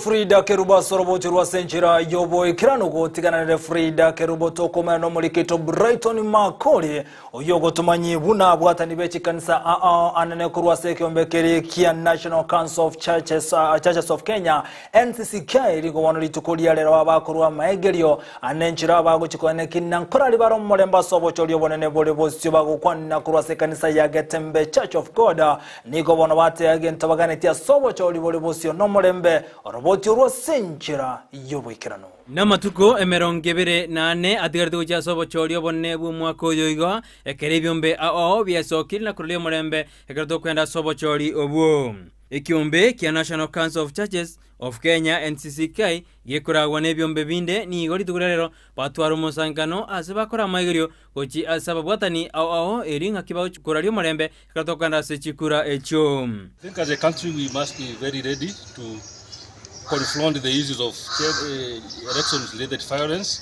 Frida Kerubo asoroboti rwa senchera yobo ekirano gotigananire Frida Kerubo tokomana nomoriketo Brighton Makori oyo gotumanyi buna abwatani bechikanisa aa anene korwa ase ekiombe kere kia National Council of Churches, Churches of Kenya NCCK rigo rituko ria rero abakorwa maegerio ane nchira abagochikwane kina nkorari baro omorembe ase obochori obonene bore bosio bagokwanina korwa ase ekanisa ya Getembe Church of God nigo bono bateagento baganetie ase obochori bore bosio nomorembe oroboti orwa senchera yoboikerano. Namatuko 24 atigarete gochia ase obochori obonene bwa omwaka oyo igo ekero ebiombe ao biasokire na koruria omorembe ekero tokwenda ase obochori obwo. Ekiombe kia National Council of Churches of Kenya NCCK gekoragwa na ebiombe binde nigo rituko ria rero batwara omosankano ase bakora amaigerio gochi ase ababwatani ao ao eri ng'aki bagokoraria omorembe ekero tokwenda ase chikura echio. I think as a country we must be very ready to confront the issues of elections related violence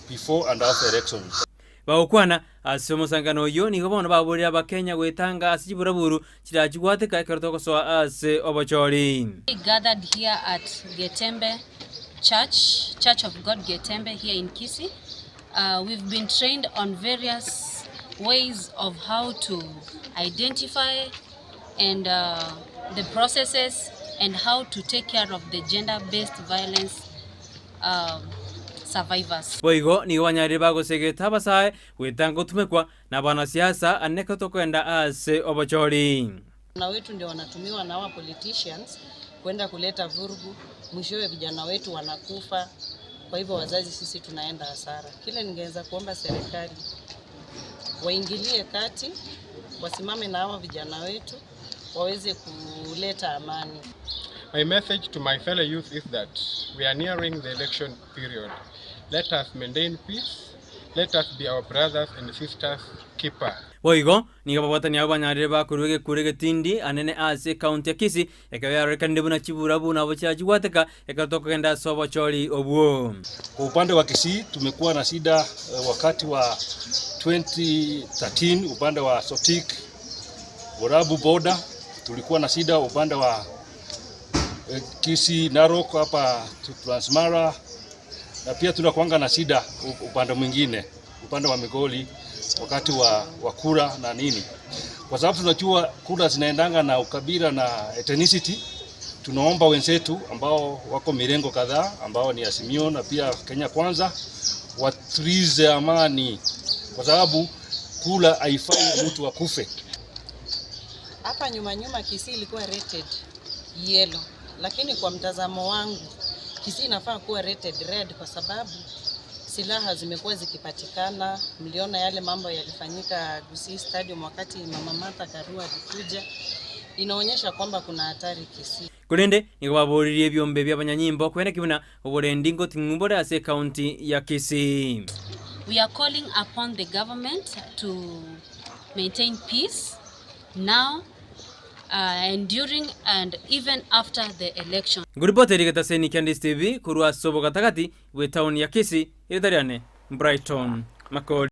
before and after elections. Bagokwana ase omosankano oyo nigo bono baborire abakenya gwetanga ase chiburaburu chirachigwateka ekero togosoa ase obochori. We gathered here at Getembe Church, Church of God Getembe here in Kisii. We've been trained on various ways of how to identify and the processes and how to take care of the gender-based violence survivors. Boigo nigo banyarire bagosegeta abasae gwetanga gotumekwa na banasiasa ane ekero tokwenda ase obochori. Vijana wetu ndio wanatumiwa na hawa politicians kwenda kuleta vurugu, mwishowe vijana wetu wanakufa. Kwa hivyo wazazi sisi tunaenda hasara. Kile ningeweza kuomba serikali waingilie kati, wasimame na hawa vijana wetu waweze kuleta amani. My message to my fellow youth is that we are nearing the election period. Let us maintain peace. Let us be our brothers and sisters keeper. Boigo nigo babwatani abo banyarire bakorwa egekura egetindi anene ase ekaunti ya Kisii ekero yarorekanire buna chiburabu nabo chiachigwateka ekero tokogenda ase obochori obwo. Kwa upande wa Kisii tumekuwa na shida wakati wa 2013 upande wa Sotik Borabu border, tulikuwa na shida upande wa Kisii Narok hapa Transmara, na pia tunakuanga na shida upande mwingine upande wa Migori wakati wa kura na nini, kwa sababu tunajua kura zinaendanga na ukabila na ethnicity. Tunaomba wenzetu ambao wako mirengo kadhaa ambao ni Azimio na pia Kenya Kwanza watulize amani, kwa sababu kura haifai mtu akufe. Hapa nyuma nyuma Kisii ilikuwa rated yellow, lakini kwa mtazamo wangu Kisii inafaa kuwa rated red kwa sababu silaha zimekuwa zikipatikana. Mliona yale mambo yalifanyika Gusii Stadium wakati Mama Martha Karua alikuja, inaonyesha kwamba kuna hatari Kisii. Korende nigo baboririe ebiombe bia abanyanyimbo kwene buna oborendi ngoting'umbore ase ekaunti ya Kisii. We are calling upon the government to maintain peace now and during and even after the election. Nguripoteri getaseni kia Ndisi TV korwa ase obogatagati bwa etaoni ya Kisii eritariane Brighton Makori.